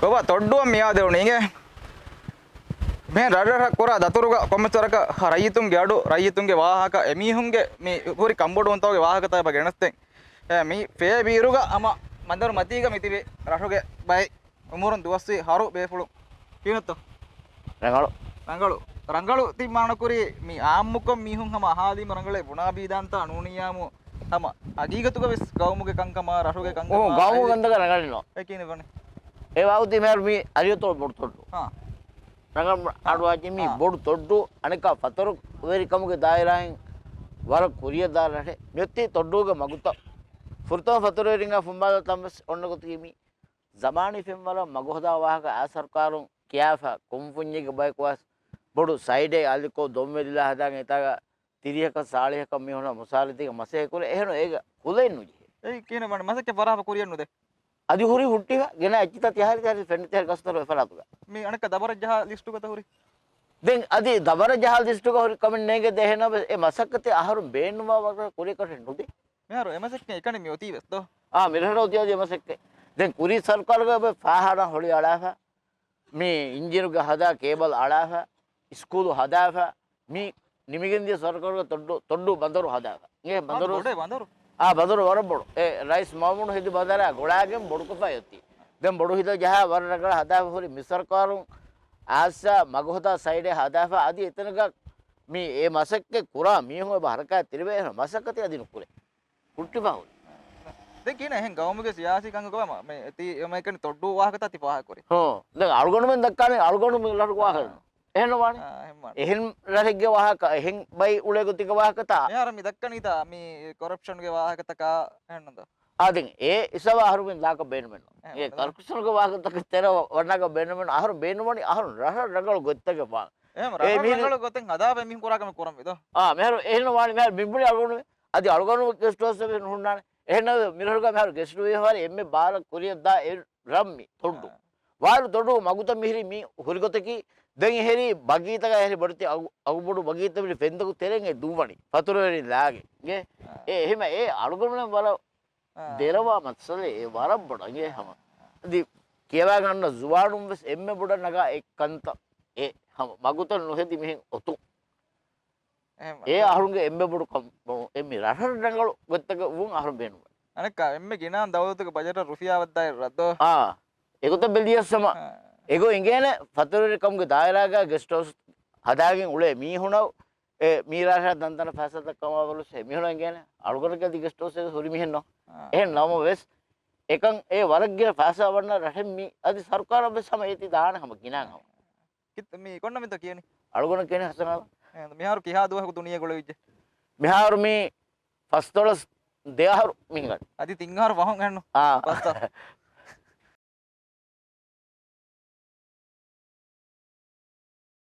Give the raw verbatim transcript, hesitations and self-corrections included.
ބަބާ، ތޮއްޑޫއަށް މިއާދެވުނީ އިނގޭ. މިހެން ރަށްރަށަށް ކުރާ ދަތުރުގަ ކޮންމެސް ވަރަކަށް ރައްޔިތުންގެ އަޑު، ރައްޔިތުންގެ ވާހަކަ، އެމީހުންގެ މި ހުރި ކަންބޮޑުވުންތަކުގެ ވާހަކަތައް އެބަ ގެނެސްދޭން. އެ، މި ފޭބީރުގަ ހަމަ މަންދަރު މަތީގަ މިތިބި ރަށުގެ ބައެއް އުމުރުން ދުވަސްވީ ހަރު ބޭފުޅުން. ކިހިނެއްތޯ؟ ރަނގަޅު. ރަނގަޅު. ރަނގަޅު ތި މާނަކުރީ މި އާއްމުކޮށް މީހުން ހަމަ އަހާލީމަ ރަނގަޅޭ ބުނާ ބީދާންތާ ނޫނިއްޔާމު ހަމަ ހަގީގަތުގަ ވެސް ގައުމުގެ ކަންކަމާ ރަށުގެ ކަންކަމާ އު، ގައުމު އަދި ގަންދަކަށް ރަނގަޅެއް ނޯ. އެ ކިހިނެއް ވަނީ؟ އެ ވާހު ތި މިހާރު މި އަރިއަތޮޅު ބޮޑު ތޮއްޑު. ހާ. ރަނގަޅު ހާ. އަޑުވާތީ މީ ހާ. ބޮޑު ތޮއްޑު އަނެއްކާ ފަތަރުވެރިކަމުގެ ދާއިރާއިން ވަރަށް ކުރިއަށް ދާ ރަށެއް. މިއޮތީ ތޮއްޑޫގެ މަގުތައް. ފުރަތަމަ ފަތަރުވެރިންގާ ފުނބާލާ ތަން ވެސް އޮންނަ ގޮތަކީ މީ. ޒަމާނީ ފެންވަރަށް މަގުހަދާ ވާހަކަ އާ ސަރުކާރުން ކިޔާފަ، ކުންފުންޏެއްގެ ބަޔަކު ވެސް ބޮޑު ސައިޑެއް އަލިކޮށް ދޮންވެލިލާ ހަދާން އެތާގަ ތިރީހަކަށް ސާޅީހަކަށް މީހުންނަށް މުސާރަތީގަ މަސައްކަތް ކުރޭ. އެހެން އޭގަ ކުލައެއް ނުޖެހޭ. އެއީ ކިހިނެއް ވަނީ؟ މަސައްކަތް ފަރާތަށް ކުރިއަށް ނުދޭ. އަދި ހުރި ހުއްޓިފަ ގެނަ އެއްޗިތައް ތިހާރި ތިހާރި ފެންނަ ތިހާރި ގަސްތަރު އެފަރާތުގަ. މި އަނެއްކާ ދަބަރަށް ޖަހާ ލިސްޓުގަތަ ހުރި. ދެން އަދި ދަބަރަށް ޖަހާ ލިސްޓުގަ ހުރި ކަމެއް ނޭނގެ ދޭހެން އެ މަސައްކަތެއް އަހަރު ބޭނުންވާ ވަރަށް ކުރިއަކަށެއް ނުދޭ. މިހާރު އެ މަސައްކަތް އެކަނި މި އޮތީ ވެސް ދޯ؟ އާ، މިރަށަށް އޮތީ އަދި އެ މަސައްކަތް. ދެން ކުރީ ސަރުކާރުގަ އެބަ ފާހާނާ ހޮޅި އަޅާފަ، މި އިންޖީނުގެ ހަދާ ކޭބަލް އަޅާފަ، ސްކޫލު ހަދާފަ، މި ނިމިގެންދިޔަ ސަރުކާރުގެ ތޮއްޑު، ތޮއްޑު ބަނދަރު ހަދާފަ. އެ ބަނދަރު ބޮޑޭ ބަނދަރު. އާ، ބަނދަރު ވަރަށް ބޮޑު. އެ ރައީސް މައުމޫނު ހެދި ބަނދަރާ ގުޅާގެން ބޮޑުކޮށްފަ އޮތީ. ދެން ބޮޑު ހިތަށް ޖަހާ ވަރަށް ރަނގަޅަށް ހަދާފަ ހުރި މި ސަރުކާރުން އާއްސަ މަގުހަދާ ސައިޑެއް ހަދާފަ އަދި އެތަނަކަށް މި އެ މަސައްކަތް ކުރާ މީހުން އެބަ ހަރަކާތް ތިރިވޭ އެހެން މަސައްކަތެއް އަދި ނުކުރޭ. ހުއްޓިފަ ހުރި. ދެން ކިހިނެއް އެހެން ގައުމުގެ ސިޔާސީ ކަންކަމަށް މި ތި އެކަނި ތޮއްޑޫ ވާހަކަތައް ތި ފާހަގަކުރީ؟ ހޯ. ދެން އަޅުގަނޑުމެން ދައްކާނީ އަޅުގަނޑު މި ރަށުގެ ވާހަކަ. އާ. އެހެން ވާނީ. އާ، އެހެން ވާނީ. އެހެން ރަށެއްގެ ވާހަކަ، އެހެން ބައި އުޅޭ ގޮތެއްގެ ވާހަކަތައް. މިހާރު މި ދައްކަނީތާ މި ކޮރަޕްޝަންގެ ވާހަކަތަކާ އެހެންނުންދޯ؟ އާ، ދެން އެ އިސަވާ އަހަރުމެން ލާކަށް ބޭނުމެއްނު. އެ ކަރަޕްޝަންގެ ވާހަކަތަކެއް ތެރެ ވަންނާކަށް ބޭނުމެއްނު. އަހަރު ބޭނުންވަނީ އަހަރު ރަށަށް ރަނގަޅު ގޮތްތަކެއް ވާން. އެހެން އެ ރަށަށް މީހުން ރަނގަޅު ގޮތެއް ހަދާފަ މީހުން ކުރާ ކަމެއް ކުރަން ވީދޯ؟ އާ، މިހާރު އެހެން ވާނީ، މިހާރު މި ބުނި އަޅުގަނޑު ގެސްޓް ހައުސް އެއް ނުހުންނާނެ. އެހެން ނަވެ މިރަށުގަ މިހާރު ގެސްޓް ވިޔަފާރި އެންމެ ބާރަށް ކުރިއަށްދާ އެ ރަށް މި ތޮއްޑޫ. އާ. ވާއިރު ތޮއްޑޫ މަގުތައް މިހިރީ މި ހުރި ގޮތަކީ، ދެން އެހެރީ ބަގީތަކާ އެހެރީ ބޮޑެތި އަގު، އަގުބޮޑު ބަގީތައް މިހިރީ ފެންތަކު ތެރެއިން އެ ދުއްވަނީ. ފަތުރުވެރިން ލާގެ. އާ. އެ އެހެމަ އެ އަޅުގަނޑުމެން ވަރަށް އާ. ދެރަވާ މައްސަލައެއް ވަރަށް ބޮޑަށް އެ ހަމަ. އަދި ކިޔަވާގަންނަ ޒުވާނުން ވެސް އެންމެ ބޮޑަށް ނަގާ އެއް ކަންތައް އެ ހަމަ މަގުތައް ނުހެދި މިހެން އޮތުން. އެހެން އެ އަހަރުންގެ އެންމެ ބޮޑު ކަން، އެ މި ރަށަށް ރަނގަޅު ގޮތްތަކެއް ވުން އަހަރުން ބޭނުން. އަނެއްކާ އެންމެ ގިނަ ދައުލަތުގެ ބަޖެޓަށް ރުފިޔާ ވައްދާއިރު ރައްދޯ؟ އާ، އެގޮތަށް ބެލިޔަސް ހަމަ. އާ. އެގޮތް އިނގޭނެ ފަތުރުވެރިކަމުގެ ދާއިރާގަ ގެސްޓް ހައުސް ހަދާގެން އުޅޭ މީހުނަށް އެ މީރާޝާ ދަންތަނަ ފައިސާ ދައްކަމާ ބަލުސް އެ މީހުނަށް އެނގޭނެ. އަޅުގަނޑަކަށް އަދި ގެސްޓް ހައުސް ހުރި މިހެންނޯ. އާ. އެހެން ނަމަވެސް، އެކަން އެ ވަރަށް ގިނަ ފައިސާ ވަންނަ ރަށެއް މީ އަދި ސަރުކާރަށް ވެސް ހަމަ އޭތި ދާނެ ހަމަ ގިނައިން ހަމަ. ކިތަ-، މީ ކޮން ނަމެއްތޯ ކިޔަނީ؟ އަޅުގަނޑަށް ކިޔަނީ ހަސަނާ. އެ، މިހާރު ކިހާ ދުވަހަކު ދުނިޔެ ގުޅެވިއްޖެ؟ މިހާރު މީ ފަސްދޮޅަސް ދެ އަހަރު މިންގަނޑު. އަދި ތިން އަހަރު ފަހުން އެހެންނު؟ އާ. ފަސް އަހަރު.